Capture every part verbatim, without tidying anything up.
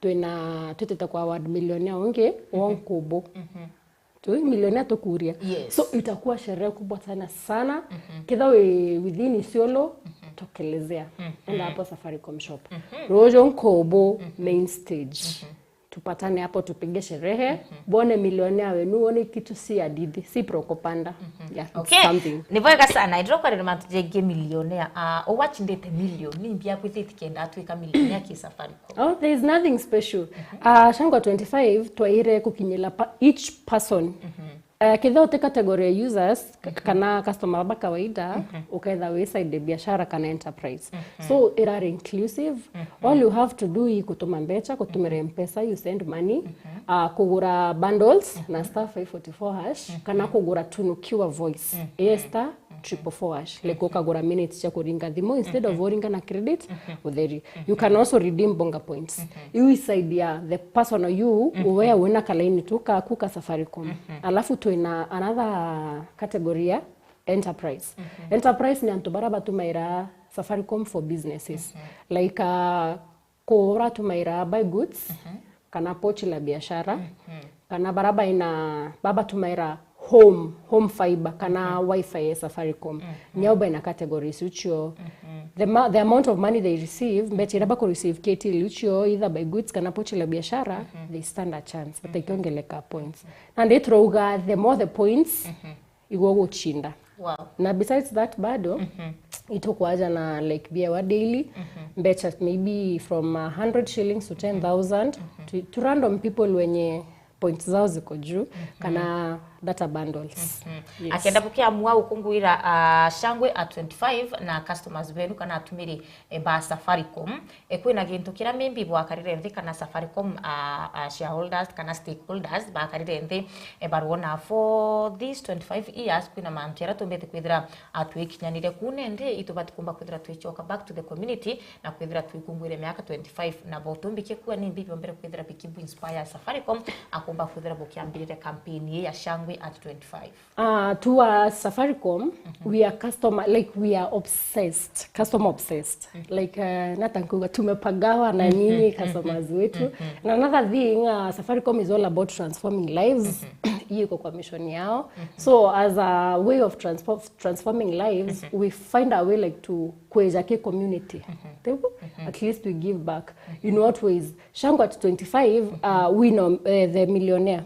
twina, twitite kwa award millionaire ungi wa Nkubu. Twi millionaire tukuria. Yes. So itakuwa sherehe kubwa sana sana. Kethira wi within Isiolo, tokelezea. Enda hapo Safaricom shop. Ruju Nkubu main stage. Tupatane hapo, tupige sherehe. Bone millionaire wenu, wone kitu si hadithi, si propaganda. Yeah, it's Okay. something. Ni bwega sana. Ndiro kwarira mantu jengi millionaire. Ah, ugwachindite million. Ni mbia kwithitie kenda atwika millionaire ki Safaricom. Oh, there is nothing special. Uh, Shangwa twenty-five twaire kukinyila pa each person. Uh, kethira uti category ya users, ka- kana customer ba kawaida, uketha wi side ya biashara kana enterprise. So, irari inclusive. All you have to do i kutuma mbecha, kutumira Mpesa, you send money, uh, kugura bundles na star five forty four hash, kana kugura tunukiwa voice. Ii star triple four hash. Like, ukagura minutes cia kuringa thimu instead of uringa na credit, utheri. You can also redeem bonga points. Iu isaidia the person or you, we wina kalaini tu kaku ka Safaricom. Alafu twina another category ya enterprise. Enterprise ni antu bara batumaira Safaricom for businesses. Like, uh, kuratumaira buy goods, kana pochi la biashara, kana bara baina, babatumaira home, home fiber, kana wifi ya Safaricom. Nyau baina categories ucio. The, ma- the amount of money they receive, mbecha iria baku receive K T L ucio, either buy goods kana pochi la biashara, they stand a chance. But ikiongeleka points. Na ndi turauga the more the points, igwo guchinda. Wow. Na besides that bado, itukwaja na, like, bia wa daily, mbecha maybe from a hundred shillings to ten thousand, to, to random people wenye points zao ziko juu, kana data bundles. Yes. Akenda bukiamua ukunguira, ah, Shangwe at twenty-five na customers benu kana atumiri, eh, ba Safaricom. E, kwina gintu kiria maybe bwakarire nthi kana Safaricom, a, a shareholders kana stakeholders bakarire nthi, e, barwona for these twenty-five years, kwina mantu jaria tumbite kwithira, a, twikinyanire ku, nandi itubati kumba kwithira twichoka back to the community na kwithira twikungwire miaka twenty-five, na bo tumbikie kuwa ni mbi biombere kwithira bikibu inspire Safaricom akumba kwithira bukiambiriria campaign ii ya Shangwe at twenty-five. Uh, to us Safaricom, we are customer, like, we are obsessed, customer obsessed. Like, uh, nata nkuga tumepagawa na nyinyi customers wetu. And another thing, uh, Safaricom is all about transforming lives. Hiyo iko kwa mission yao. So as a way of transform, transforming lives, we find a way, like, to kweja ki community. Tegu? At least we give back. In what ways? Shangwe at twenty-five, uh, we know, uh, the millionaire.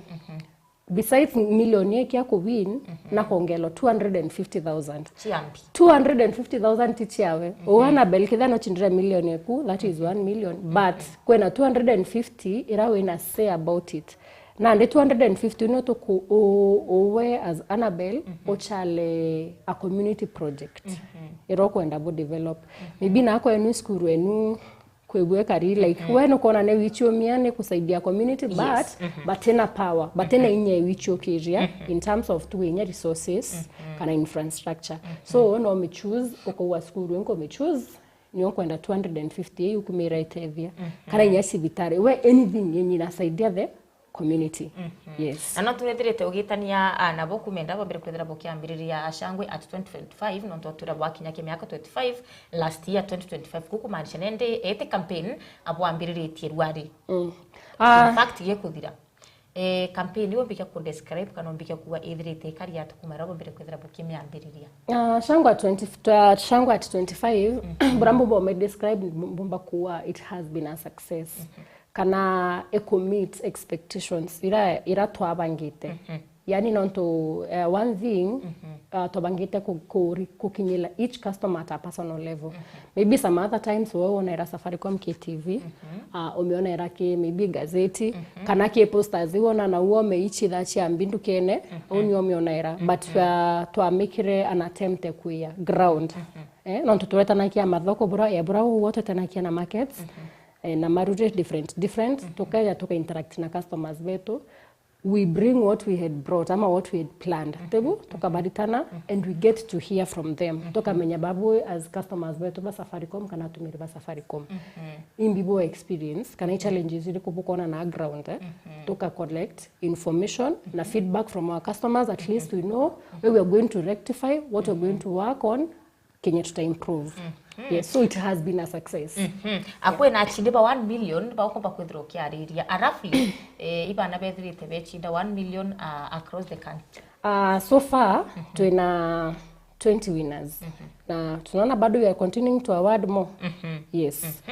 Besides million ii kia kuwin, na kuongelwa two hundred and fifty thousand. Chiambi. Two hundred and fifty thousand ti chiawe. O Annabel, kethira no chindire million eku, that is one million. But kwena two hundred and fifty ira wina say about it. Nandi two hundred and fifty no tuku u- uwe as Annabel, uchale a community project. Ira ukwenda bu develop. Maybe nako enu school enu kwigua kari, like, we nukwona ni wichumia ni kusaidia community, but, but ina power, but ina inya ya wichukiria in terms of tu inya resources kana infrastructure. So, no mi choose, ukauga cukuru nko mi choose, ni ukwenda two hundred and fifty iu kumira itethia. Kana inya cibitari, we anything yenye inasaidia the community. Yes. Na no twethirite ugitania, ah, nabo kumenda bombere kwethira bukiambiriria Shangwe at twenty twenty-five, nontu twira bwakinya ki miaka twenty-five last year, twenty twenty-five, kukumaanisha nende ete campaign abwambiriritie rwari. In fact, ye kuthira. Eh, campaign iu mbike ku describe kana mbike kuwa ithirite ikari atu kumara bombere kwethira bukimiambiriria. Ah, Shangwe at twenty, twa- Shangwe at twenty-five, bura mbo me describe, mbumba kuwa it has been a success. Kana eku meet expectations ira, ira twabangite. Yani, nontu, eh, one thing, uh, twabangite ku- ku- kukinyila each customer at a personal level. Maybe some other times we wonera Safaricom ki T V, uh, umionera ki maybe gazeti, kana ki posters, wona na uo umeichitha cia mbi ndukene, uni umionera. But, uh, twamikire an attempt kuya ground. Eh, nontu turetanakia mathoko bura, ya bura uo turetanakia na markets, eh, na marure different, different, tukaja tuka interact na customers betu. We bring what we had brought ama what we had planned. Tegu, tukabaritana, and we get to hear from them. Tukamenya babu as customers betu ba Safaricom kana atumiri ba Safaricom. Imbi bo experience, kana i challenges iriku bukona na ground, eh? Tuka collect information na feedback from our customers, at least we know where we are going to rectify, what we are going to work on, yenye tuta improve. Yes, so it has been a success. Akwina achindi ba one million ba ukumba kwithirwa ukiariria. Arafu, eh, ibana bethirite bechinda one million, uh, across the country. Uh, so far, twina twenty winners. Na tunaona bado we are continuing to award more. Yes.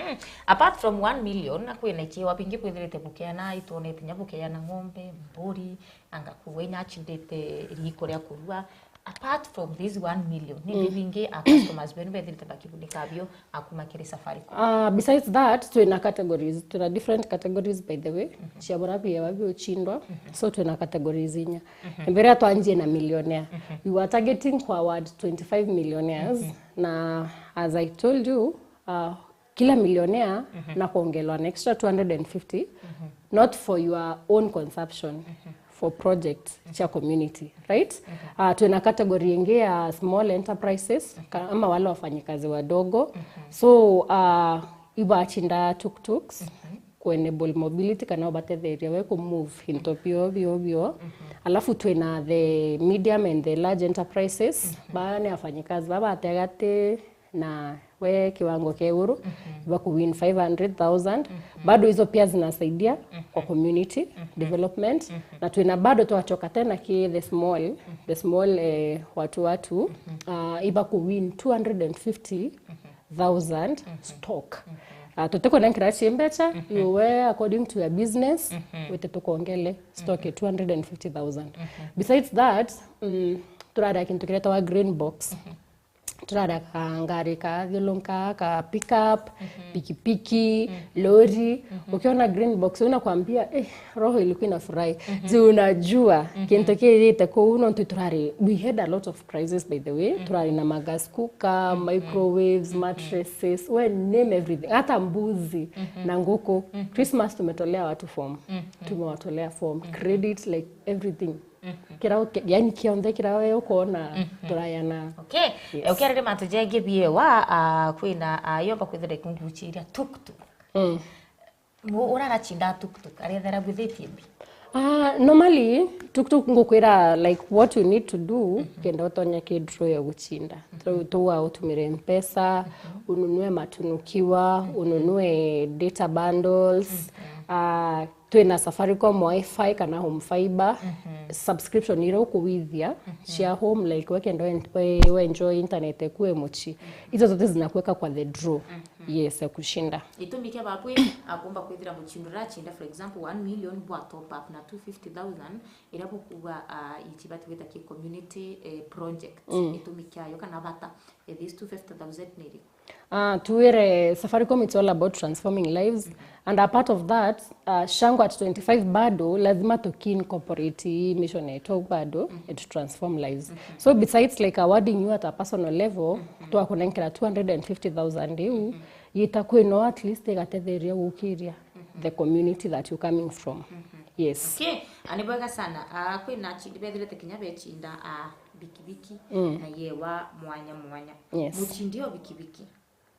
Apart from one million, na kwina ichiewa bingi bwithirite bukeana, itwonete nya bukeana ng'ombe, mburi, anga kuwa inya achindite riiko ria kurua. Apart from this one million, ni bingi a customers benu bethirite bakibunika bio akuma kiri Safaricom? Uh, besides that, twina categories, twina different categories, by the way, cia bura biewa biuchindwa. So twina categories inya. Mbere twanjie na millionaire. We were targeting ku award twenty-five millionaires, na as I told you, uh, kila millionaire na kuongelwa an extra two hundred and fifty, not for your own consumption, for project cia community, right? Uh, twina category ingi ya small enterprises, ka-, ama wale wafanyikazi wadogo. So, uh, ibachinda tuk-tuks, ku enable mobility kana ubatetheria we ku move into bio bio bio. Alafu twina the medium and the large enterprises, ba ni afanyikazi baba bategati na we kiwango kia iguru, baku win five hundred thousand. Bado hizo pia zinasaidia kwa community development. Na twina bado twachoka tena ki the small, the small, eh, watu watu, uh, ibaku win two hundred and fifty thousand stock. Uh, tutikunenkeria chi mbecha, you were according to your business, wite tukongele stock ya two hundred and fifty thousand. Besides that, mm, turaria kintu kiretawa green box. Turaria ka ngari ka thiulunka, ka pick up, pikipiki, lori. Ukiona green box, unakwambia, eh, roho ilikuwa inafurahi. Juu unajua kintu kirite kuu, nontu turari, we had a lot of prizes, by the way. Turari na magas cooker, microwaves, mattresses, we name everything. Hata mbuzi na nguku. Christmas tumetolea watu form. Tumewatolea form. Credit, like, everything. Kira uke-, yani kionthe kira we ukona turayana. Okay. Yes. Eh, ukiarire mantu jengi biewa, ah, kwina, ah, yomba kwithira ikunguchiria tuktuk. Mu-, urarachinda tuktuk, arethera bwithitie mbi? Ah, normally, tuktuk ngukwira, like, what you need to do, kenda utonye ki draw ya guchinda. So, tuwa utumire mpesa, ununue matunukiwa, ununue data bundles, ah, twina Safaricom Wi-Fi kana home fiber, subscription iria ukuwithia cia home, like, we kenda we, we, we enjoy internet eku e muchi. Izo zote zinakuweka kwa the draw. Yes, ya kushinda. Gitumi kia babwi akumba kwithira muchindu urachinda, for example, one million bwa top up na two fifty thousand, iria bukuuga, ah, ichi bati gwita ki community, eh, project. Gitumi kiayo kana bata, eh, these two fifty thousand ni iriku? Ah, tuwire Safaricom, it's all about transforming lives. And a part of that, uh, shangu at twenty-five bado, lazima tuki incorporate hii mission yetu bado, to transform lives. So besides, like, awarding you at a personal level, twakunenkera two hundred and fifty thousand iu, yita kwino at least igatetheria gukiria the community that you're coming from. Yes. Okay, ani bwega sana. Ah, kwina chindi bethirite kinya bechinda, ah, bikibiki na yewa mwanya mwanya. Yes. Muchindi o bikibiki.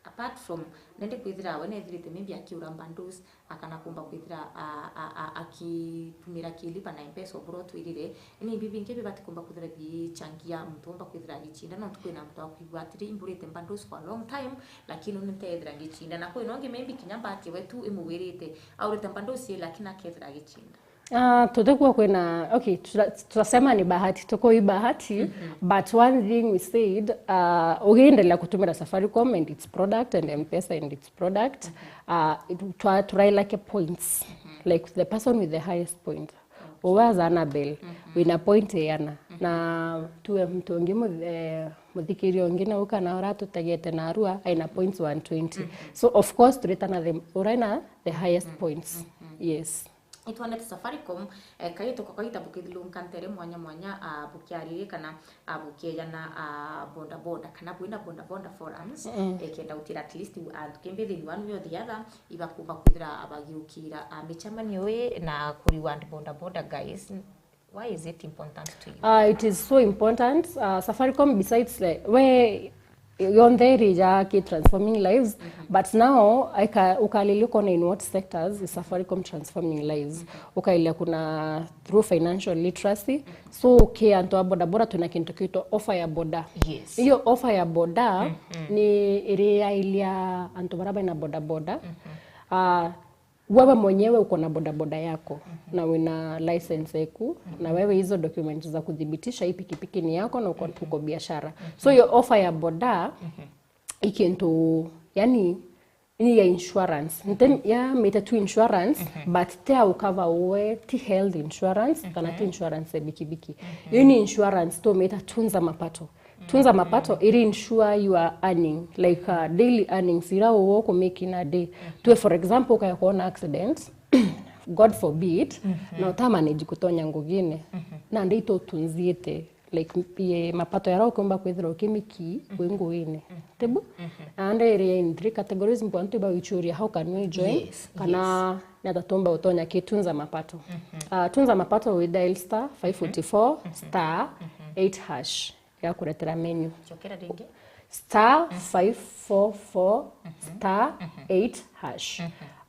Apart from, nende kwithira we nethirite maybe akiura bundles, akana kumba kwithira a, a, a, akitumira ki lipa na mpesa obura utwirire, ni ibi bingi bibati kumba kwithira bichangia muntu umba kwithira agichinda, nontu kwina muntu akwigua atiri, imburite bundles for a long time, lakini uni ntethira ngichinda. Na kwina ungi maybe kinya mbati we tu imugwirite, aurite bundles ye, lakini akethira agichinda. Ah, tutikua kwina, okay, tuta-, tutasema ni bahati, tuko hii bahati, but one thing we said, ah, ugiendelea kutumira Safaricom and its product and M-Pesa and its product, ah, twa-, turailake points, like the person with the highest point. Uwe as Annabel, wina point iana, na tuwe mtu ungi mu-, eh, muthikiria ungi na uka na uratutegete na arua, aina points one twenty. So of course, turitana the, uraina the highest points. Yes. Itwonete Safaricom, eh, kaito kwa kaita bukithilunka ntere mwanya mwanya, ah, bukiaririe kana, ah, bukiejana, ah, boda boda, kana bwina boda boda forums, eh, kenda gutira at least antu kimbe thini one way or the other, ibakumba kwithira abagiukira, ah, micemanio ii na ku reward boda boda guys. Why is it important to you? Ah, it is so important. Ah, Safaricom, besides, like, we yonthe iri ya ki transforming lives, but now ika-, ukalilia ukona in what sectors is Safaricom transforming lives. Ukailia kuna through financial literacy. So ki antu a bodaboda twina kintu kitwa offer ya boda. Yes. Iyo offer ya boda ni iri yailia antu bara baina bodaboda. Ah, wewe mwenyewe uko na bodaboda yako na wina license eku, na wewe hizo documents za kuthibitisha hii pikipiki ni yako na uko, uko biashara. So hiyo offer ya boda ikintu, yani, ni ya insurance. Ntem ya mita tu insurance, but te au cover we ti health insurance kana ti insurance ya bikibiki. Hiyo ni insurance tu mita tunza mapato. Tunza mapato iri insure your earning, like, uh, daily earnings ira uwo ku make in a day. Tue for example ukaya kuona accident, God forbid, na utamanage kutonya ngugine, na ndi itutunziite, like, ye mapato yara ukiumba kwithira ukimiki wi nguine. Tibu? Na ndi iri in three categories, mbu antu iba wichuria how can we join? Yes, kana ni ata tumba utonya ki tunza mapato. Ah, tunza mapato wi dial star five forty-four star eight hash ya kuretera menu. Chokera ringi. Star five four four star eight hash.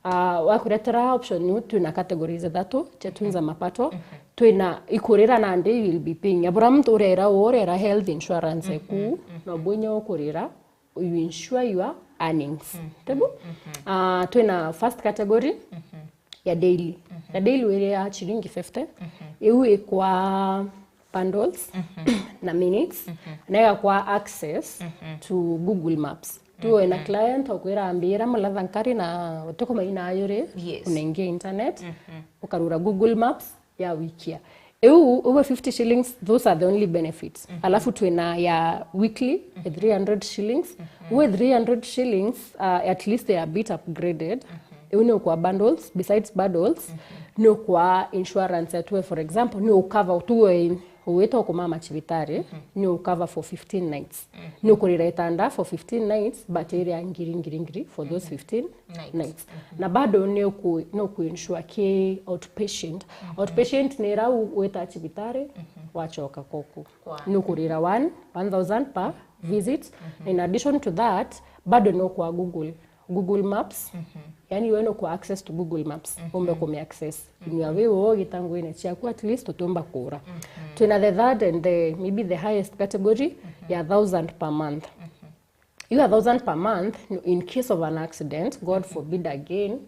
Ah, wakuretera option iu twina categories ithatu cia tunza mapato. Twina ikurira na ndi you will be paying. Abura muntu urera urera health insurance eku, na bwinya ukurira you insure your earnings. Tibu? Ah, twina first category ya daily. Ya daily wiri ya chiringi fifty. Iu ikwa bundles na minutes, na igakwa access to Google Maps. Tu wina client okwira ambira mulatha nkari na utuku maina ayuri, Yes. Unaingia internet, ukarura Google Maps ya wikia. Iu, uwe fifty shillings, those are the only benefits. Alafu twina ya weekly, ya three hundred shillings. Uwe three hundred shillings, uh, at least they are a bit upgraded. Iu ni ukwa bundles, besides bundles, ni ukwa insurance ya tuwe, for example, ni ucover, tuwe uwita ukumama chibitari, ni ucover for fifteen nights. Ni ukurira itanda for fifteen nights, but iri ya ngiri, ngiri, ngiri for those fifteen nights. Na bado ni uku-, ni uku insure ki outpatient. Outpatient ni ira u-, wita chibitari, wachoka koku. Ni ukurira one, one thousand per visit. In addition to that, bado ni ukwa Google, Google Maps. Yani we ni ukwa access to Google Maps. Umbe kume access. Inyua we wo gitangwine chiaku, at least utumba kura. Twina the third and the, maybe the highest category ya thousand per month. You a thousand per month, no, in case of an accident, God forbid again,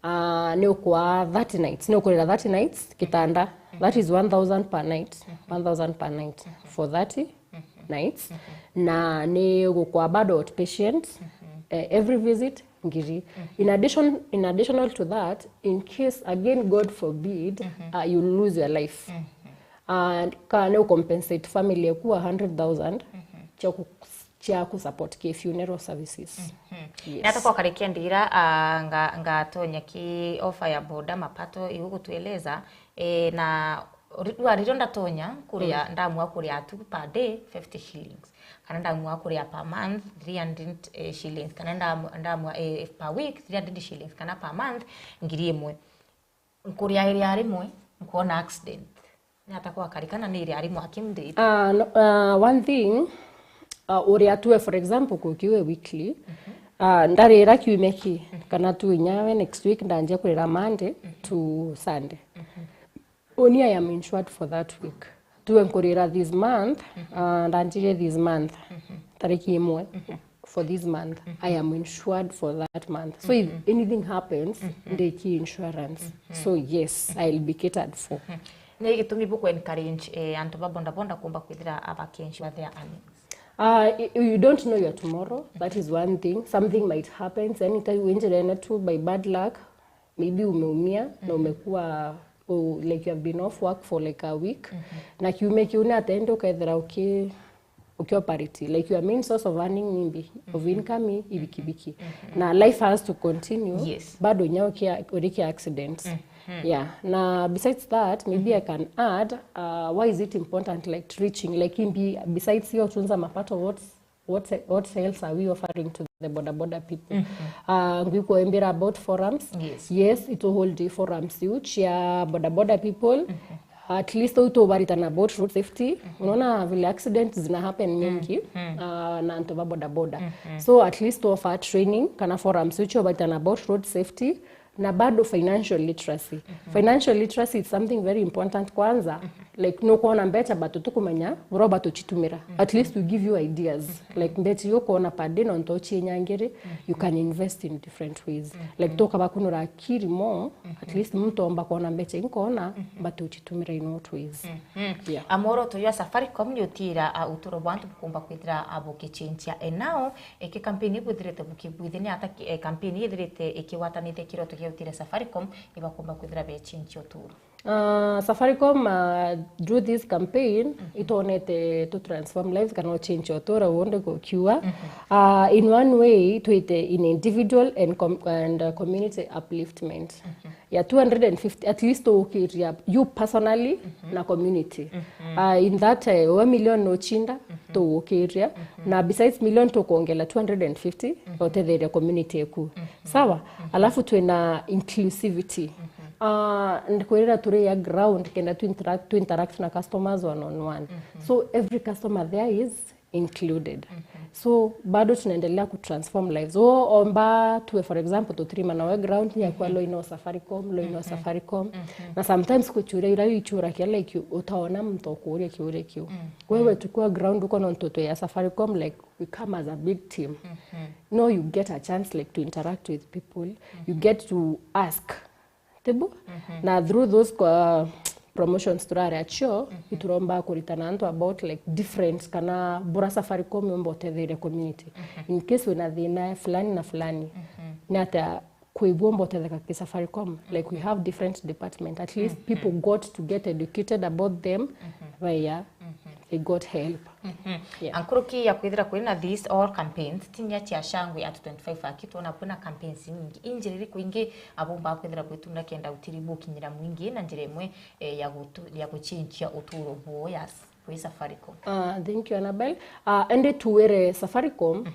uh, ni ukwa thirty nights, ni ukurira thirty nights kitanda. That is one thousand per night, one thousand per night for thirty nights. Na ni gukwa bado outpatient, eh, every visit ngiri. In addition, in additional to that, in case again, God forbid, uh, you lose your life, uh, ka ni ucompensate family eku a hundred thousand cia ku-, cia ku support ki funeral services. Yes. Nata kwa karikia ndira, ah, nga, ngatonya ki offer ya boda mapato iu gutueleza, eh, na ri-, rwa ririo ndatonya kuria, ndamua kuria tu per day fifty shillings, kana ndamua kuria per month three hundred, eh, shillings, kana ndamua, ndamua, eh, per week three hundred shillings, kana per month ngiri imwe. Nkuria iri ya rimwe, nkwona accident. Ni ata kwa karikana ni iri ya rimwe akimdate? Ah, no, ah, one thing, ah, uria tuwe, for example, kukiwe weekly, ah, ndarira kiumia ki, kana tu inyawe next week ndanjia kurira Monday to Sunday. Uni I am insured for that week. Tuwe nkurira this month, ah, ndanjire this month, tariki imwe. For this month, I am insured for that month. So if anything happens, ndiki insurance. So yes, I'll be catered for. Ni gitumi buku encourage, eh, antu ba boda boda kumba kwithira abaki insure their earnings? Uh, y-, you don't know your tomorrow. That is one thing. Something might happen. Anytime winjirene tu by bad luck, maybe umeumia na umekuwa, oh, like, you have been off work for, like, a week. Na kiumia kiu ni atende ukethira uki-, ukioperate, like, your main source of earning ni mbi, of income i bikibiki. Na life has to continue. Yes. Bado nya ukia-, urikia accident. Yeah. Na besides that, maybe I can add, uh, why is it important, like, reaching, like, imbi, besides hiyo tunza mapato, what's what, what else are we offering to the boda boda people? Uh, ngwikwo imbira about forums. Yes. Yes, it will hold forums iu chia boda boda people. at least uu tubaritana about road safety. Unaona vile accidents zina happen mingi, ah, na antu ba boda boda. So at least to offer training kana forums ucio baritana about road safety, na bado financial literacy. Financial literacy is something very important kwanza. Like, nukwona mbeca but tukumenya bro batuchitumira. At least we give you ideas. Like, mbeca iyo ukona per day nontu uchinyangiri, you can invest in different ways. Like, tukabakunura akiri more, at least mtu omba kuona mbeca inkona, but uchitumira in what ways. Yeah. Amworoto ya Safaricom ni utira, a, uturo bwa antu bukumba kwithira, a, bukichinchia. E, now, eki campaign ibwithirite bukibwithia ni ata ki-, e, campaign ithirite ikigwatanithia kiroto kia utira Safaricom ibakumba kwithira bechinchia uturo? Uh, Safaricom, uh, through this campaign, itonete to transform lives kana uchinchia uturo wonde gukiua. Uh, in one way, twite in individual and, com and, uh, community upliftment. Ya two hundred and fifty, at least ukiria you personally na community. Uh, in that, uh, we million nuchinda, tugukiria. Na besides million tukuongela two hundred and fifty, utetheria community eku. Sawa? Alafu twina inclusivity. Uh, ndikwirira turi ya ground kenda tu interact, tu interact na customers one on one. So every customer there is included. So bado tunaendelea ku transform lives. O omba tuwe, for example, tutirima nawe ground ni akwa loino Safaricom, loino Safaricom. Na sometimes kuchuria ira ichura kia, like, utaona mtu akuria kiuria kiu. Wewe tukua ground uko na ntoto ya Safaricom, like, we come as a big team. No, you get a chance, like, to interact with people. You get to ask. Tibu? Na through those kwa promotions turari achio, ituromba kuritana antu about, like, different kana bura Safaricom yomba utetheria community. In case wina thina fulani na fulani, ni atia kwigua umba utetheka ki Safaricom. Like, we have different department. At least people got to get educated about them. Where they got help. Yeah. Ankuruki ya kwithira kuri na these all campaigns, tinya cia shangwe at twenty-five aki, twona kwina campaigns nyingi. Injira iriku ingi abomba kwithira gwitunda kenda utiri bukinyira mwingi na njira imwe, eh, ya gutu-, ya guchinchia uturo bwo, yes, kwi Safaricom? Uh, thank you, Annabel. Uh, ende tuwere Safaricom,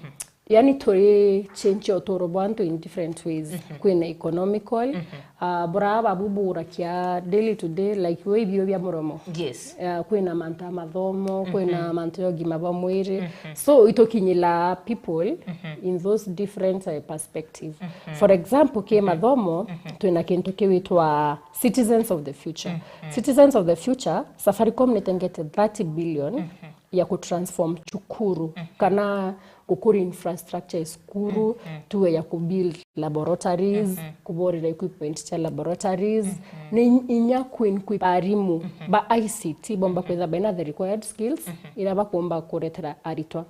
yani turi change uturo bwa antu in different ways. Kwina economical, uh, bura babu bugurakia daily to day, like, we ibio bia muromo. Yes. Uh, kwina mantu ya mathomo, kwina mantu ya ugima bwa mwiri. So itukinyila people in those different, uh, perspective. For example, ki mathomo, twina kintu kiwitwa Citizens of the Future. Citizens of the Future, Safaricom nitengete thirty billion ya kutransform cukuru, kana gukuri infrastructure ya cukuru, tuwe ya kubuild laboratories, kuborera equipment cia laboratories, ni inya kuequip arimu ba I C T, bomba kwitha baina the required skills, ira bakumba kuretera aritwa.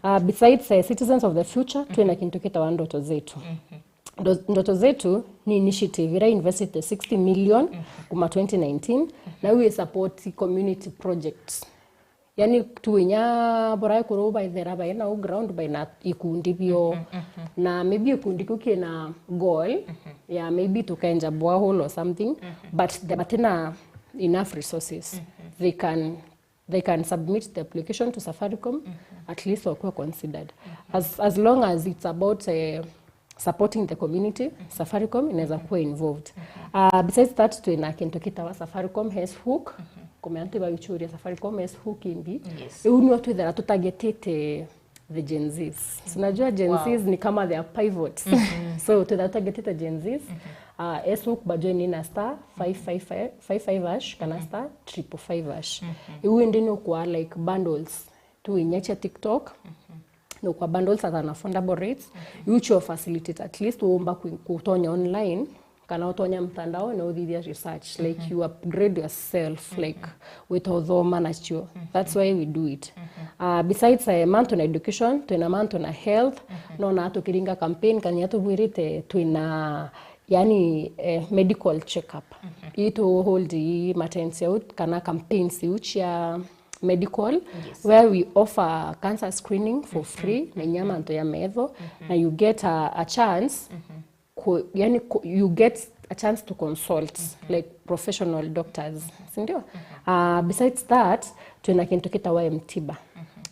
Uh, besides, uh, Citizens of the Future, twina kintu kitawa Ndoto Zetu. Ndo-, Ndoto Zetu ni initiative ira invested sixty million kuma twenty nineteen, na we support community projects. Yani, tu inya bora ekuru baithera baina u ground baina ikundi bio. Na maybe ikundi kiu kina goal ya maybe tukenja borehole or something, but the, batina enough resources. They can, they can submit the application to Safaricom, at least wakuwe considered. As, as long as it's about, eh, supporting the community, Safaricom inaweza kuwa involved. Uh, besides that, twina kintu kitawa Safaricom Health Hook. Kumenya antu bawichuria Safaricom Health Hook imbi. Yes. Iu nio twithira tutagetete the Gen Zs. So, unajua Gen Zs ni kama they are pivots. So, twithira tutagetete Gen Zs, uh, Health Hook bajoini na star five five five, five five hash kana star triple five hash. Iu indi ni ukwa, like, bundles tu inya cia TikTok. No kwa bundles at an affordable rates, which will facilitate at least uumba ku-, kutonya online, kana utonya mtandao na uthithia research, like, you upgrade yourself, like, wita uthoma nacio. That's why we do it. Uh, besides, uh, mantu na education, twina mantu na health, no na tukiringa campaign, kana tubwirite twina, yani, eh, medical check-up. Itu hold i matents out, kana campaigns iu cia medical, yes, where we offer cancer screening for free, na inya mantu ya metho, na you get a, a chance, ku-, yani ku-, you get a chance to consult, like, professional doctors, sindio? Uh, besides that, twina kintu kitawa M-Tiba.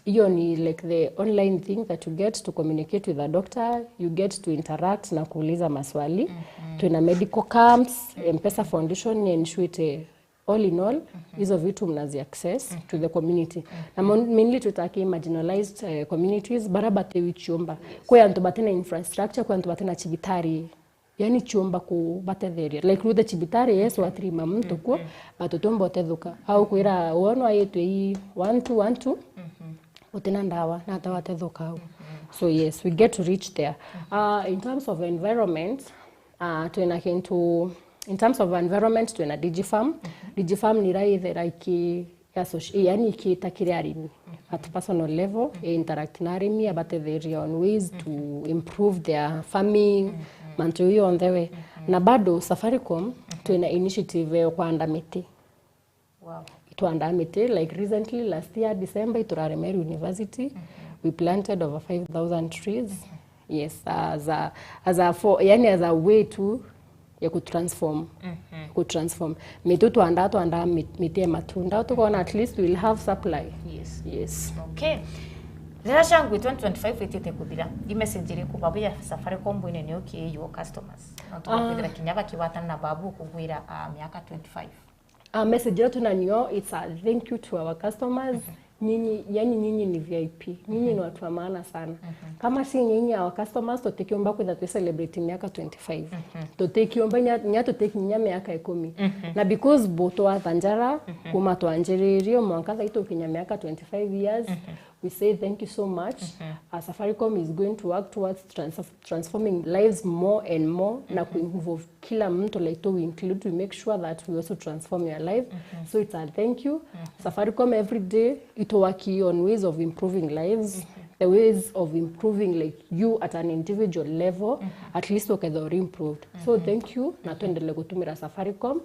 Iyo ni, like, the online thing that you get to communicate with a doctor, you get to interact na kuuliza maswali. Twina medical camps, M-Pesa Foundation ni ensure All in all, hizo vitu mnazi access to the community. Na mon- mainly twitaga ki marginalized, eh, communities, bara batiwi ciumba. Kwi antu batina infrastructure, kwi antu batina cibitari, yani ciumba kubatetheria. Like, ruthe cibitari, yes, watirima muntu kuo, but utiumba utethuka. Au kwira, wono ayitwe i one two one two, utina ndawa, nata watethuka au. So yes, we get to reach there. Uh, in terms of environment, uh, twina kintu, in terms of environment, twina Digifarm. Digifarm ni ira ithera iki associ- yani ikiita kiri arimi at personal level, i interact na arimi, abatetheria on ways to improve their farming, mantu iu yonthe we. Na bado Safaricom, twina initiative ya kwanda miti. Wow. Itwandaa miti, like, recently, last year December, iturare Meru University, we planted over five thousand trees. Yes, as a, as a for, yani as a way to ya ku transform, ku transform miti. Twandaa, twandaa mit- miti ya matunda, tukona at least we'll have supply. Yes. Yes. Okay. Riria Shangwe twenty twenty-five itite kuthira, i message iriku babu ya Safaricom bwinene uki your customers? No tukwithira kinya bakiwatana na babu kugwira, ah, miaka twenty-five. Uh, message yetu na nio, it's a thank you to our customers. Nyinyi, yani nyinyi ni V I P. Nyinyi ni watu wa maana sana. Kama si nyinyi, our customers, tutikiumba kwitha twi celebrate miaka twenty-five. Tutikiumba nya, nya tutikinya miaka ikumi. Na because bo twatha njara, kuma twanjiririe, mwanka thaa ii tukinya miaka twenty-five years, we say thank you so much. Uh, Safaricom is going to work towards trans- transforming lives more and more, na ku involve kila mtu, like, to we include, we make sure that we also transform your life. So it's a thank you. Safaricom every day, it work on ways of improving lives, the ways of improving, like, you at an individual level, at least ukethira uri improved. So thank you, na tuendelee gutumira Safaricom.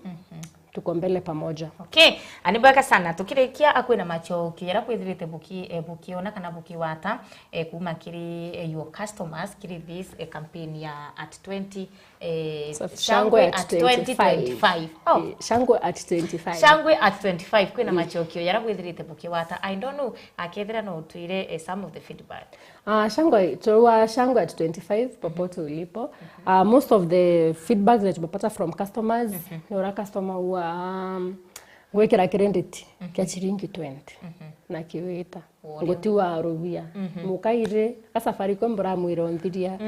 Tuko mbele pamoja. Okay, ani bwega sana. Tukirikia, akwina machokio yara kwithirite buki, eh, bukiona kana bukiwata, eh, kuma kiri, eh, your customers, kiri this, eh, campaign ya at twenty, eh, Sa- Shangwe Shangwe at at twenty twenty-five. Oh. Eh, Shangwe at twenty-five. Shangwe at twenty-five, kwina machokio yara kwithirite bukiwata. I don't know, akethira no utwire, eh, some of the feedback. Ah, Shangwe, to wa Shangwe at twenty-five, popote ulipo. Ah, most of the feedback that tumepata from customers, ni ura customer huwa, um, ngwikira credit kia chiringi twenty, na kiwita. Nguti wa rubia. Mukaire, ka Safaricom buramwira onthiria.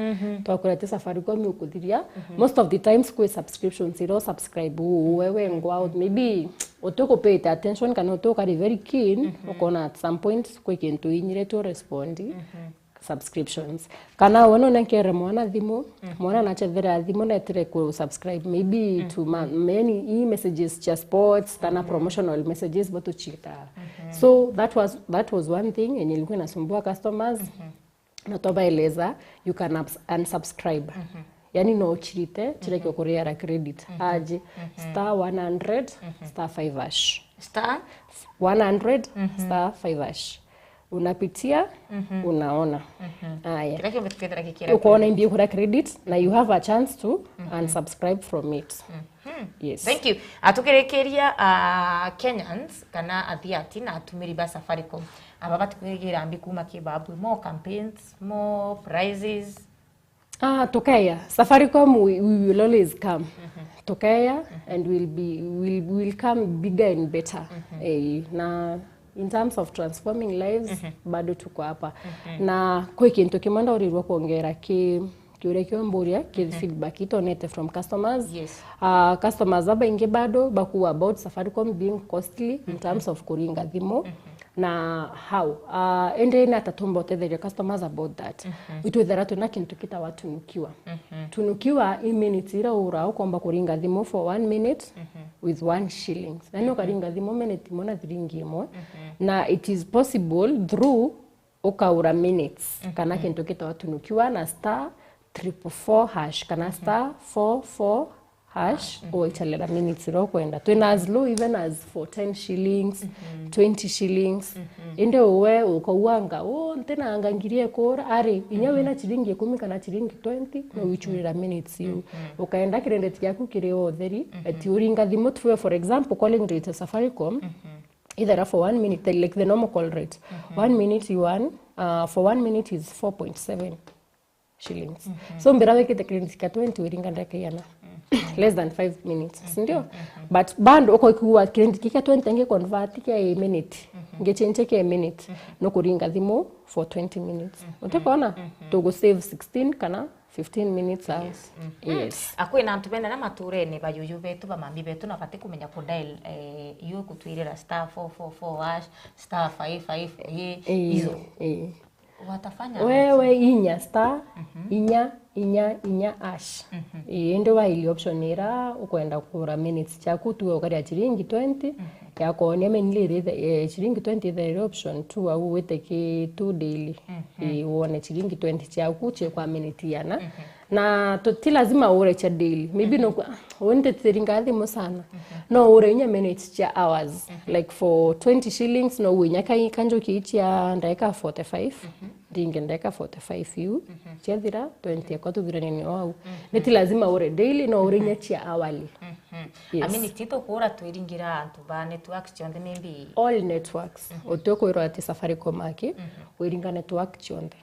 Twakurete Safaricom ukuthiria. Most of the times kwi subscriptions, iro subscribe u-, wewe ngwa, maybe utukupete attention kana utukari very keen, ukona at some point kwi kintu inyire tu respond. Subscriptions. Kana we no nenkere mwana thimu, mwana nachethera thimu netire ku subscribe maybe to ma-, many e messages cha sports, kana promotional messages boto chita. So that was, that was one thing yenye ilikuwa inasumbua customers. Na twabaeleza, you can ups-, unsubscribe. Yani no chirite, chireke kuria credit. Aje, star one hundred, star five hash. Star? One hundred, star five hash. Unapitia, unaona. Aya. Kira kiumbe tukethira gikira. Ukoona imbi kuria credit, na you have a chance to unsubscribe from it. Yes. Thank you. Atukirikiria, ah, Kenyans, kana athiati na atumiri ba Safaricom. Aba batikwigira mbi kuma ki babu, more campaigns, more prizes. Ah, tukeya. Safaricom, we, we will always come. Tukeya, and we'll be, we'll, we'll come bigger and better. Eh, na in terms of transforming lives, bado tuko hapa. Na kwi kintu kimwe ndaurirwe kuongera ki, kiuria kiu mburia, ki feedback itonete from customers. Yes. Ah, customers babaingi bado bakuwa about Safaricom being costly in terms of kuringa thimu. Na how? Ah, indi ni ata tumba utetheria customers about that? Itwithira twina kintu kitawa tunukiwa. Tunukiwa i minute ira ura ukomba kuringa thimu for one minute with one shillings. Na ni ukaringa thimu minute imwe na thiringi imwe. Na it is possible through ukaura minutes kana kintu kitawa tunukiwa na star triple four hash kana star four four hash, ugaichalela minutes iria ukwenda. Twina as low even as for ten shillings, twenty shillings. Indi uwe ukauanga, "Oh, ntina anga ngiri ekura." Ari, inya wina chiringi ikumi kana chiringi twenty, no wichurira minutes iu. Ukaenda credit giaku kiri o utheri, ati uringa thimu tuwe, for example, calling rate ya Safaricom, either for one minute, like the normal call rate. One minute you earn, uh, for one minute is four point seven shillings. So mbira wikite credit kia twenty, wiringa ndeka iana. less than five minutes, si ndio? But bado uko ikigua kirindi kika twenty ngi convert kia a minute, ngi change kia a minute, no kuringa thimu for twenty minutes. Utikona? Tugu save sixteen kana fifteen minutes au. Yes. Akwina antu bena na maturene bayuyu betu, bamami betu, na bati kumenya ku dial, eh, yu kutwirira star four four four hash, star five five, eh, izo. Eh. Watafanya aje? Wewe inya star inya inya inya hash. Ii, indi waili option ira ukwenda kugura minutes ciaku, tu ukaria chiringi twenty, yakonia mainly iri, eh, chiringi twenty ithaire option two, au wite ki two daily. Ii, wone chiringi twenty ciaku cikwa minute iana. Na tu, ti lazima ure cia daily. Maybe no kwa, "Ah, undi tiri ngathi mu sana." No ure inya minutes cia hours. Like for twenty shillings, no ure inya kai, kanjuki cia ndagika forty-five. Ndinge ndagika forty-five iu. Ciathira, twenty ekwa tuthiranie nio au. Ni ti lazima ure daily, no ure inya cia hourly. Yes. Amini ti tukura twiringira antu ba networks cionthe maybe. All networks. Uti ukwirwa ati Safaricom aki, wiringa network cionthe.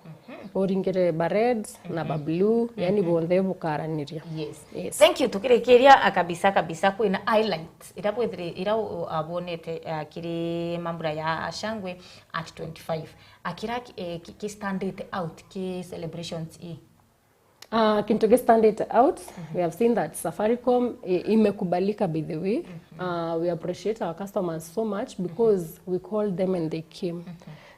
Uringire ba red na ba blue, yani bonthe bukaraniria. Yes. Yes. Thank you. Tukirikiria, ah, kabisa, kabisa, kwina highlights ira bwithire, ira u-, u-, abonete, ah, kiri mambura ya Shangwe at twenty-five. Akira ki, eh, ki, ki stand it out ki celebrations i. Ah, kintu ki stand it out, we have seen that Safaricom i-, imekubalika, by the way. Ah, we appreciate our customers so much because we called them and they came.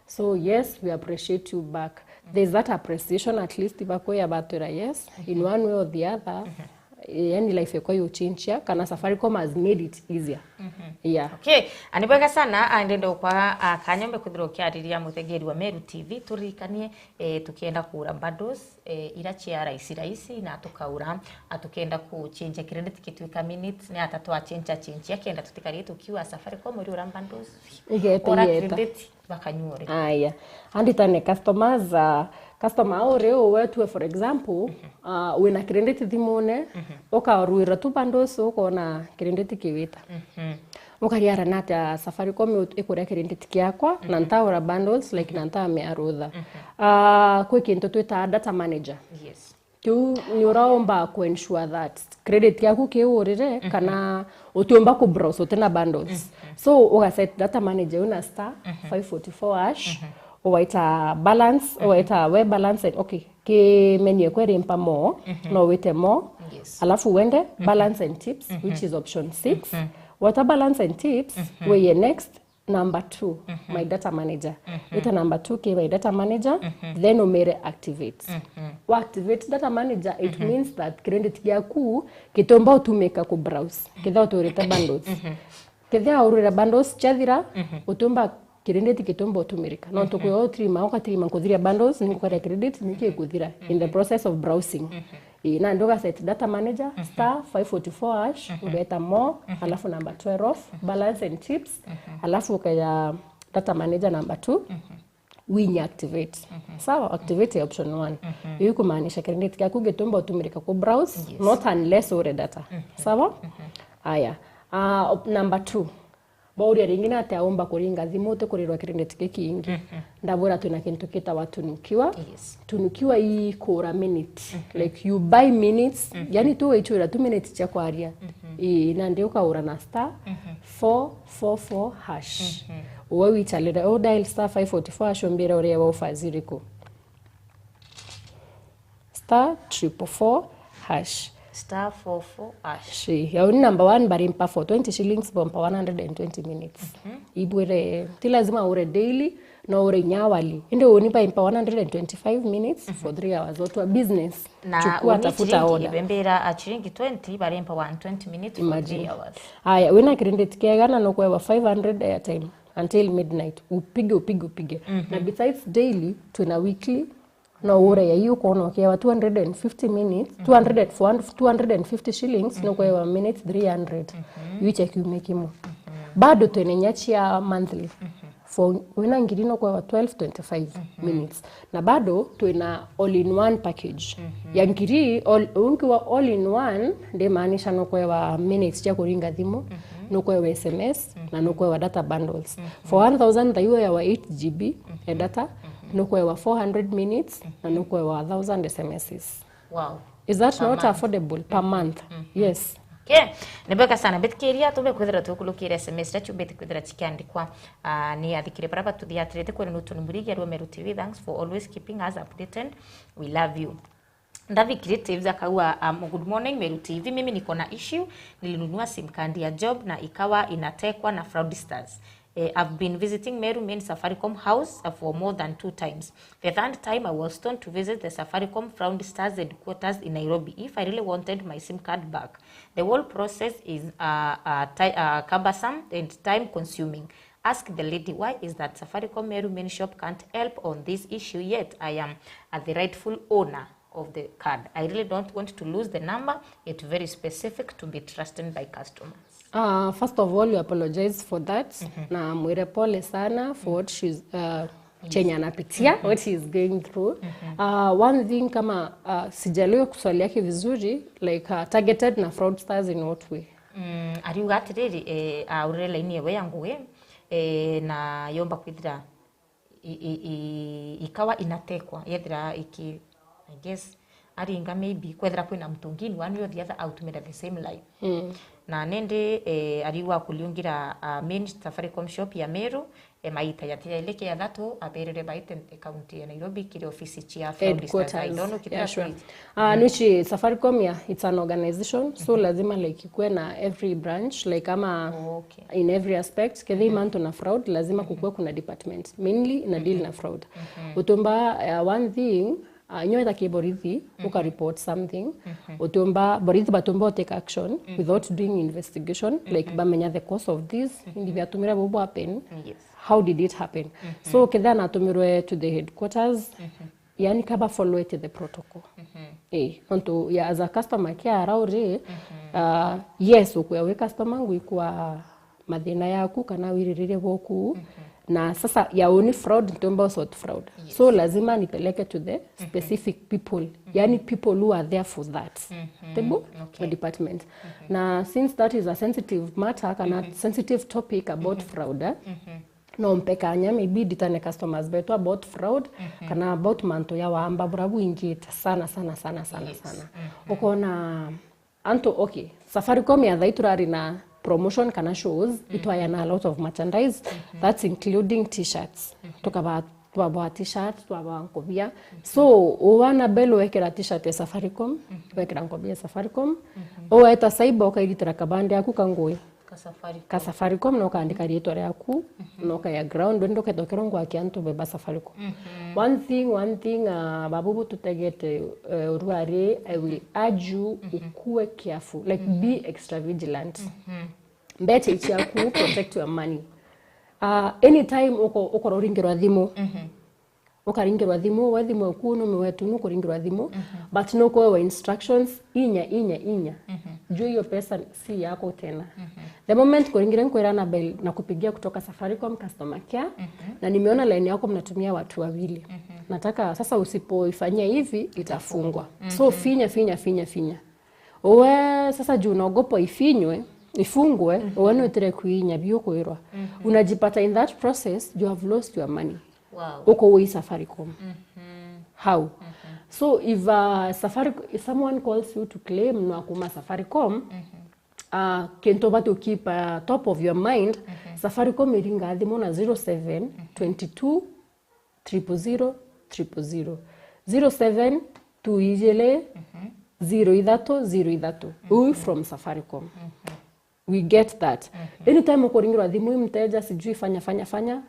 So yes, we appreciate you back. There's that appreciation, at least bakoya batwira yes in one way or the other. Yani life ekwa yuchinchia, kana Safaricom has made it easier. Yeah. Okay, ani bwega sana, ah, ndenda ukwa, ah, kanya mbe kwithirwa ukiariria muthengeri wa Meru T V, turirikanie, eh, tukienda kugura bundles, eh, ira cia rahisi rahisi, na tukaura, ah, tukienda kuchinja credit gitwika minutes, ni ata twachinja chinjia kenda tutikarie tukiuga Safaricom iri ura bundles. Igeta, ora igeta. Credit bakanyua uri. Aya. Anditane customers, ah, customer au uri uwe tue, for example, ah, wina credit thimune, ukarwira tu bundles, ukona credit kiwita. Ukariara na atia Safaricom ikuria credit kiakwa, na ntaura bundles, like, na ntamea rutha. Ah, kwi kintu twita data manager. Yes. Kiu ni uraomba ku ensure that credit yaku kiurire, kana utiumba ku browse utina bundles. So, uga set data manager una star five forty-four hash, ugaita balance, ugaita we balance and, okay, ki menu ekwe rimpa more, no wite more, yes, alafu wende balance and tips, which is option six. Wata balance and tips, weye next, number two, my data manager. Ita number two ki my data manager, then umire activate. Wa activate data manager, it means that credit yaku gitumba utumika ku browse. Kethira uturite bundles. Kethira urire bundles ciathira, utumba credit gitumba utumirika. No tukuyo utrima, ukatrima nkuthiria bundles, ningukaria credit, niki ikuthira in the process of browsing. Ii, nandi uga set data manager, star five forty-four hash, ugeta more, alafu number twelve, balance and tips, alafu ukeja data manager number two, winye activate. Sawa, activate ya option one. Iyo ikumaanisha credit yaku gitumba utumirika ku browse, yes, not unless ure data. Sawa? Aya. Ah, op-, number two. Bauria ringi ni atia umba kuringa thimu utikurirwa credit gikingi? Ndabwira twina kintu kitawa tunukiwa. Yes. Tunukiwa ii kura minute. Like, you buy minutes, yani tu wichwira tu minutes cia kwaria. Ii, nandi ukaura na star four four four hash. Uwe wicharire, u dial star five forty-four hash, umbire uria wa offers iriku. Star triple four hash. Star four four hash. Shi, ya uni number one, barimpa for twenty shillings, bompa one hundred and twenty minutes. Ibwire, ti lazima ure daily, no ure inya hourly. Indi uni baimpa one hundred and twenty-five minutes for three hours. Watu wa business, na chukua, uni tafuta chiringi order. Ibembera a chiringi twenty, barimpa one twenty minutes for three hours. Imagine. Aya, wina credit kiegana no kwewa five hundred airtime until midnight. Upige, upige, upige. Na besides daily, tuna weekly, no ure ya hiyo ukoona ukiewa two hundred and fifty minutes, two hundred for two hundred and fifty shillings, no kwewa minutes three hundred. Iu cia kiumia kimwe. Bado twina inya cia monthly. For wina ngiri no kwewa twelve twenty-five minutes. Na bado twina all in one package. Ya ngiri, all, ungiwa all in one, ndimaanisha no kwewa minutes cia kuringa thimu, no kwewa S M S, na no kwewa data bundles. For one thousand thaiwe yawa eight G B ya data, no kwewa four hundred minutes, na no kwewa a thousand S M Ss. Wow. Is that not affordable per month? Yes. Okay. Ni bwega sana. Mbitikiria tumbe kwithira tukulukira S M S iria ciumbite kwithira cikiandikwa, ah, ni athikire bara batuthiatirite kwira nutu ni murigi arua Meru T V. Thanks for always keeping us updated. We love you. Ndavi Creatives akaua, um, good morning Meru T V. Mimi niko na issue, nilinunua sim card ya job na ikawa inatekwa na fraudsters. Eh, I've been visiting Meru main Safaricom house, uh, for more than two times. The third time I was told to visit the Safaricom fraudsters headquarters in Nairobi if I really wanted my sim card back. The whole process is, uh, uh, ti- uh, cumbersome and time consuming. Ask the lady, why is that Safaricom Meru main shop can't help on this issue, yet I am, uh, the rightful owner of the card. I really don't want to lose the number. It's very specific to be trusted by customers. Uh, first of all, we apologize for that. Na mwire pole sana for what she's, uh, chenye anapitia, what she is going through. Uh, one thing, kama, uh, sijaelewa swali yake vizuri, like, uh, targeted na fraudsters in what way? Mm, ariuga atiriri, eh, aurire laini ewe ya ngugi, eh, na yomba kwithira i- i- i- ikawa inatekwa, yethira iki, I guess, aringa maybe kwethira kwina mtu ngini one way or the other autumira the same line. Mm. Na nindi, eh, ariu akuliungira, ah, main Safaricom shop ya Meru, eh, maita ya tiaili kia thatu aberere baite county ya Nairobi kiri ofisi cia fraudsters. I don't know kithira kwiji. Ah, nuchi Safaricom ya, it's an organization, so lazima, like, ikue na every branch, like, ama Okay. in every aspect, kethira mantu na fraud, lazima kukue kuna department mainly ina deal na fraud. Utumba, uh, one thing, uh, nyo ita ki borithi, uka report something, utumba borithi batumba take action without doing investigation, like, bamenya the cause of this, indi biatumire bubu happen, Yes. how did it happen? So kethira natumirwe to the headquarters, yani kaba followete the protocol. Eh, nontu ya as a customer care arauri, uh, yes, ukuya wi customer ngwikwa mathina yaku kana wiririria bwoku, na sasa ya uni fraud ntiumba usort fraud. So lazima nipeleke to the specific people, yani people who are there for that table Okay. department. Na since that is a sensitive matter kana sensitive topic about fraud, eh, no mpe kanya maybe nditane customers betu about fraud kana about mantu ya waamba bura bwingite sana sana sana sana Yes. sana. Ukona antu, okay, Safaricom ya thai turari na promotion kana shows, itwayana a lot of merchandise, that's including t-shirts. Tukaba twabwa t-shirt, twabwa nkobia. So, uwana bel wekera t-shirt ya Safaricom, wekera nkobia ya Safaricom, uweta cyber ukaigitira kabande yaku kangui. Ka Safaricom. Ka Safaricom, na ukaandika riitwa riaku, na ukaya ground, ndukethokera ngwaki antu beba Safaricom. One thing, one thing, uh, babu bututegete, uh, uruari, I will urge you ukue careful, like, be extra vigilant. Mbecha ichiaku, protect your money. Uh, anytime uko-, ukora uringirwa thimu, ukaringirwa thimu, we thimu eku numiwe tu nukuringirwa thimu, but nukuewa instructions inya, inya, inya. Juu hiyo pesa si yako tena. The moment kuringire nkwira Annabel na kupigia kutoka Safaricom customer care, na nimeona line yako mnatumia watu wawili. Nataka sasa usipoifanyia hivi, itafungwa. So finya, finya, finya, finya. Uwe sasa juu unaogopa ifinywe, ifungwe, uwe nwitire kuinya biu kwirwa. Unajipata in that process, you have lost your money. Wow. Uko wi Safaricom. How? So if, uh, Safaricom, if someone calls you to claim no akuma Safaricom, uh, kintu batu keep, uh, top of your mind, Safaricom iringa thimu na zero seven twenty two triple zero triple zero. Zero seven two ijili zero ithatu zero ithatu. Ui from Safaricom. We get that. Anytime ukuringirwa thimu i mteja, sijui fanya, fanya, fanya,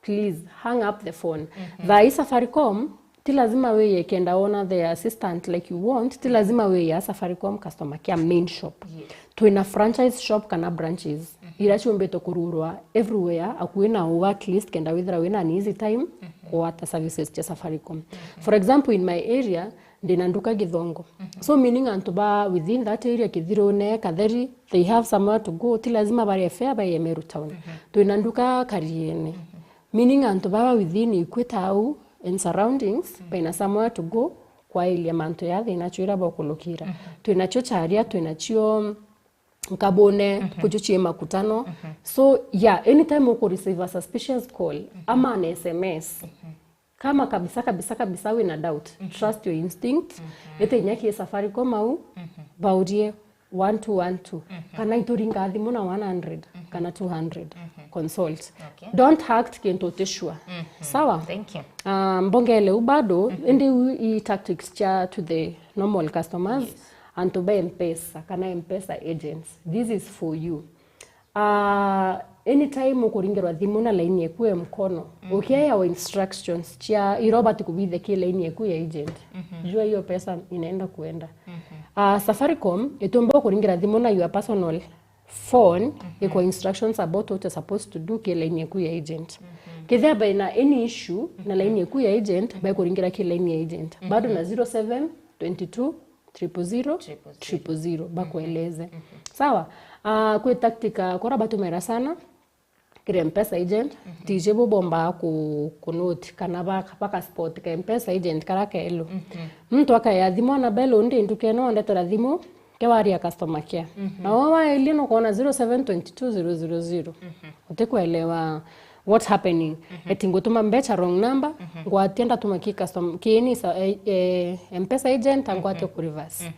please hang up the phone. Thaa hii Safaricom, ti lazima weye kenda wona the assistant like you want, ti lazima weye Safaricom customer care main shop. Yes. Twina franchise shop kana branches iria ciumbite kururwa everywhere akui na u at least kenda withira wina an easy time kugwata services cia Safaricom. For example, in my area, ndina nduka Githongo. So meaning antu ba within that area, Kithirune, Katheri, they have somewhere to go. Ti lazima barie fare baie Meru town. Twina nduka Kariene. Meaning antu baba within Ikweta au and surroundings, baina somewhere to go kwailia mantu ya thina cio ira bokulukira. Twinacio Charia, twinacio Nkabune, kucio cie Makutano. So, yeah, anytime uku receive a suspicious call, ama an S M S, Kama kabisa, kabisa, kabisa wina doubt, trust your instinct. Ete inya ki Safaricom au, baurie one two one two. Kana ituringa thimu na one hundred, kana two hundred. Consult. Okay. Don't act kintu uti sure. Sawa? Thank you. Ah, mbongele u bado, indi u i tactics cha to the normal customers, antu ba M-Pesa, kana M-Pesa agents. This is for you. Ah, anytime ukuringirwa thimu na laini eku e mkono, ukiayawa instructions cia iria ubati kubithia ki laini eku ya agent, jua hiyo pesa inaenda kuenda. Ah, Safaricom itiumba ukuringira thimu na your personal phone, iko instructions about what you're supposed to do ki laini eku ya agent. Kethia baina any issue na laini eku ya agent, baikuringira ki laini ya agent. Bado na zero seven twenty two triple zero, triple zero, bakueleze. Sawa? Ah, kwi tactic, ah, kura batumira sana kiri M-Pesa agent, tiji bo bomba ku, ku note kana baka, baka spot ka M-Pesa agent kara kelu. Muntu akaya thimu, "Annabel, undi nduka ino, ndetera thimu," ke waria customer care. Na wo waelia no kuona zero seven twenty two zero zero zero. Utikuelewa what happening. Eti ngutuma mbecha wrong number, ngwatia ndatuma ki custom-, ki ni sa-, eh, eh, M-Pesa agent, angwatia ku reverse.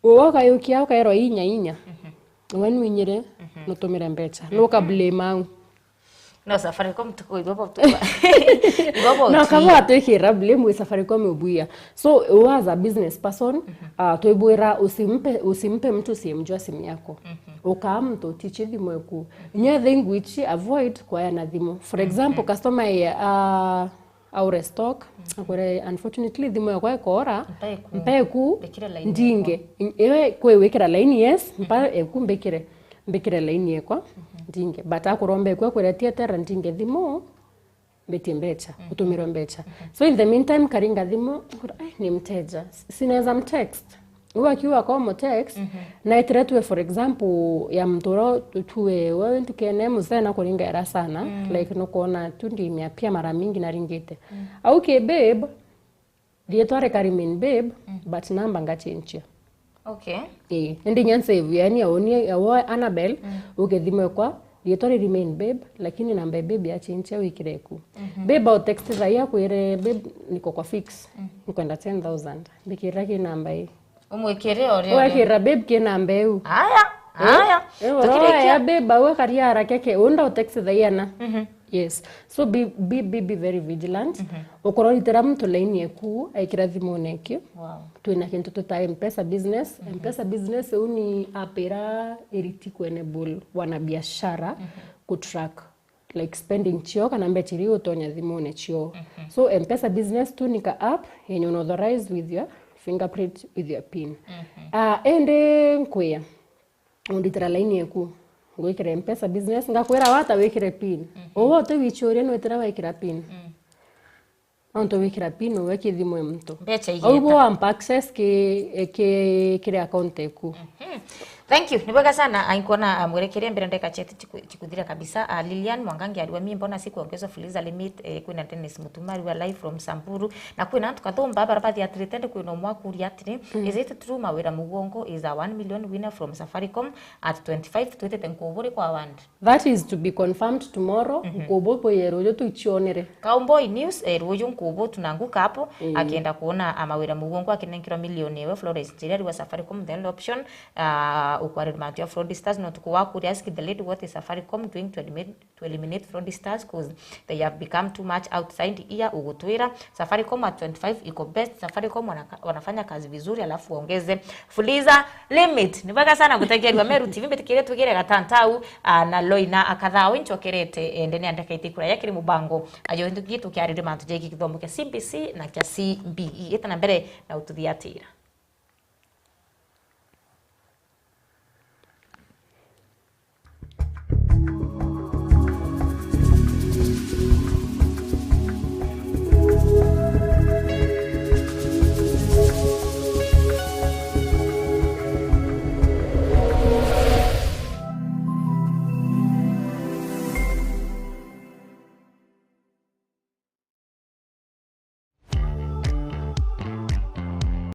Uwo ukayukia, ukaerwa inya inya. We nwinyire, nutumire mbecha. Nuka blame au. No, Safaricom tuko ibo bo tu. Ibo bo no, tu. Kama watwikira blame wi Safaricom ubuya. So, we as a business person, ah, twibwira usimpe, usimpe mtu usiyemjua simu yako. Ukaa mtu utichi thimu eku. Nye thingu ichi avoid kwaya na thimu. For example, customer ya, ah, au restock, akwire, "Unfortunately, thimu yakwa ikora, mpeku, ndinge." Iwe kwi wikira laini, yes, mpa eku mbikire, mbikire laini ekwa, ndinge. But akuromba eku akwire, "Tietera ndinge thimu, mbitie mbecha, utumirwe mbecha." So in the meantime, karinga thimu, "Ai, ni mteja. Sinaweza mtext." Uu akiuga kwa mu text, na etire tuwe, for example, ya muntu uria tuwe, wewe ntukene mzee na kuringa era sana, like, nukwona tu ndimia pia mara mingi naringite. Au ki babe, rietwa rika remain babe, but namba ngachenjia. Okay. Ii, indi nya nsave, yani, aonie, awo Annabel, uke thimu ekwa, rietwa ri remain babe, lakini namba ya babe yachenjia wikire eku. Babe au text thaia akwire, "Babe, niko kwa fix. Nkwenda ten thousand." Mbikira ki namba ii. Umwikire o rio. Wekira babe ki namba iu. Aya, aya. Tukirikia. Babe au akaria haraka ke, unda utext thaia na. Yes. So be, be, be, be very vigilant. Ukorwo ritira muntu laini eku aikira thimune ekio. Wow. Twina kintu tuta M-Pesa business. M-Pesa business iu ni app ira iriti ku enable wanabiashara ku track, like, spending cio kana mbecha iria utonya thimune cio. So M-Pesa business tu ni ka app yenye una authorize with your fingerprint, with your pin. Ah, indi nkwia, unditira laini eku, ngwikira M-Pesa business, ngakwira wata wikire pin. Uwe uti wichuria nwitira wekira pin. Nontu wikira pin uwe ki thimu e muntu. Mbecha au igeta. Bo ampa access ki, ki, kiri account eku. Thank you. Ni bwega sana, ah, inkuona, ah, mwerekeria mbere ndeka chet chiku-, chikuthira kabisa. Ah, Lilian Mwangangi ariwa mi mbona sikuongezwa fuliza limit, eh, kwina Dennis Mutuma ariwa live from Samburu. Na kwina antu kathumba bara bathi atiri tende kwina umwe akuria atiri, is it true Mawira Mugongo is a one million winner from Safaricom at twenty-five twitite nkuburi kwa wand? That is to be confirmed tomorrow. Nkubu bwiye ruju tuichionere. Cowboy News, eh, ruju nkubu tunangu kapo, akienda kuona a Mawira Mugongo akinenkerwa milioni ewe Florence Njeri ariwa Safaricom, the only option, ah, ukwarira mantu ya fraudsters, no tukuwa kuria ask the lady what is Safaricom doing to eliminate, to eliminate fraudsters, 'cause they have become too much outside here, ugutwira. Safaricom at twenty-five iko best. Safaricom wanaka-, wanafanya kazi vizuri, alafu waongeze fuliza limit. Ni bwega sana gutegerwa Meru T V, mbitikirie twigire gatantau, ah, na Loina Akathao inchokerete, eh, ndene ya ndakaite kuraya kiri mubango. Ayo ndugi tukiarire mantu jegi kithomo kia C B C na kia C B E. Ita na mbere na ututhiatira.